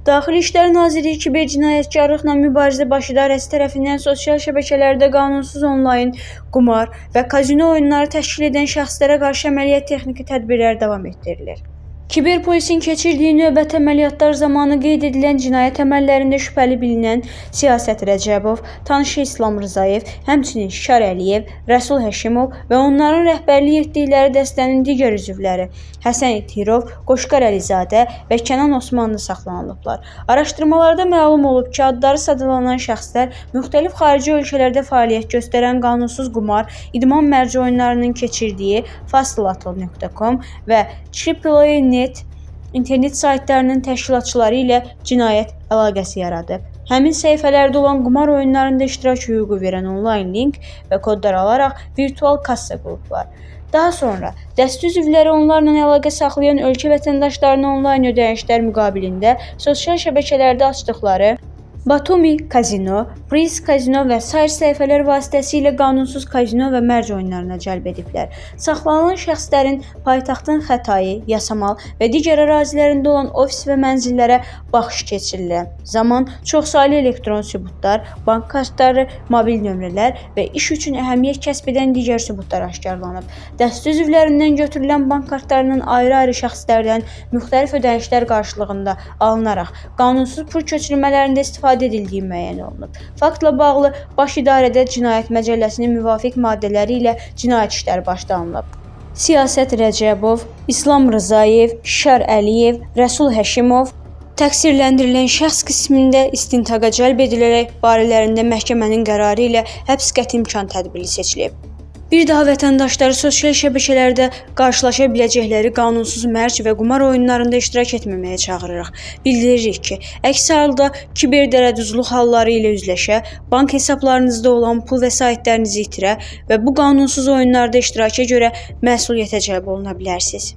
Daxili İşlər Nazirliyi Kiber Cinayətkarlıqla Mübarizə Baş İdarəsi tərəfindən sosial şəbəkələrdə qanunsuz onlayn qumar və kazino oyunları təşkil edən şəxslərə qarşı əməliyyat texniki tədbirlər davam etdirilir. Kiber polisin keçirdiyi növbəti əməliyyatlar zamanı qeyd edilən cinayət əməllərində şübhəli bilinən Siyasət Rəcəbov, tanışı İslam Rzayev, həmçinin Şikar Əliyev, Rəsul Həşimov və onların rəhbərlik etdikləri dəstənin digər üzvləri Həsən İtirov, Qoşqar Əlizadə və Kənan Osmanlı saxlanılıblar. Araşdırmalarda məlum olub ki, adları sadalanan şəxslər müxtəlif xarici ölkələrdə fəaliyyət göstərən qanunsuz qumar, idman mərci oyunlarının keçirdiyi fastlato.com və Triple.net internet saytlarının təşkilatçıları ilə cinayət əlaqəsi yaradıb. Həmin səhifələrdə olan qumar oyunlarında iştirak hüququ verən onlayn link və kodlar alaraq virtual kassa qurublar. Daha sonra dəstə üzvləri onlarla əlaqə saxlayan ölkə vətəndaşlarına onlayn ödənişlər müqabilində sosial şəbəkələrdə açdıqları Batumi Kazino, Prince Kazino və sair səhifələr vasitəsilə qanunsuz kazino və mərc oyunlarına cəlb ediblər. Saxlanılan şəxslərin paytaxtın Xətai, Yasamal və digər ərazilərində olan ofis və mənzillərə baxış keçirilən zaman çoxsaylı elektron sübutlar, bank kartları, mobil nömrələr və iş üçün əhəmiyyət kəsb edən digər sübutlar aşkarlanıb. Dəstə üzvlərindən götürülən bank kartlarının ayrı-ayrı şəxslərdən müxtəlif ödənişlər qarşılığında alınaraq qanunsuz pul köçürmələrində istifadə edildiyi müəyyən olunub. Faktla bağlı Baş İdarədə Cinayət Məcəlləsinin müvafiq maddələri ilə cinayət işləri başlanılıb. Siyasət Rəcəbov, İslam Rzayev, Şikar Əliyev, Rəsul Həşimov təqsirləndirilən şəxs qismində istintaqa cəlb edilərək barələrində məhkəmənin qərarı ilə həbs qəti imkan tədbiri seçilib. Bir daha vətəndaşları sosial şəbəkələrdə qarşılaşa biləcəkləri qanunsuz mərc və qumar oyunlarında iştirak etməməyə çağırırıq. Bildiririk ki, əks halda kiber dələduzluq halları ilə üzləşə, bank hesablarınızda olan pul vəsaitlərinizi itirə və bu qanunsuz oyunlarda iştiraka görə məsuliyyətə cəlb oluna bilərsiniz.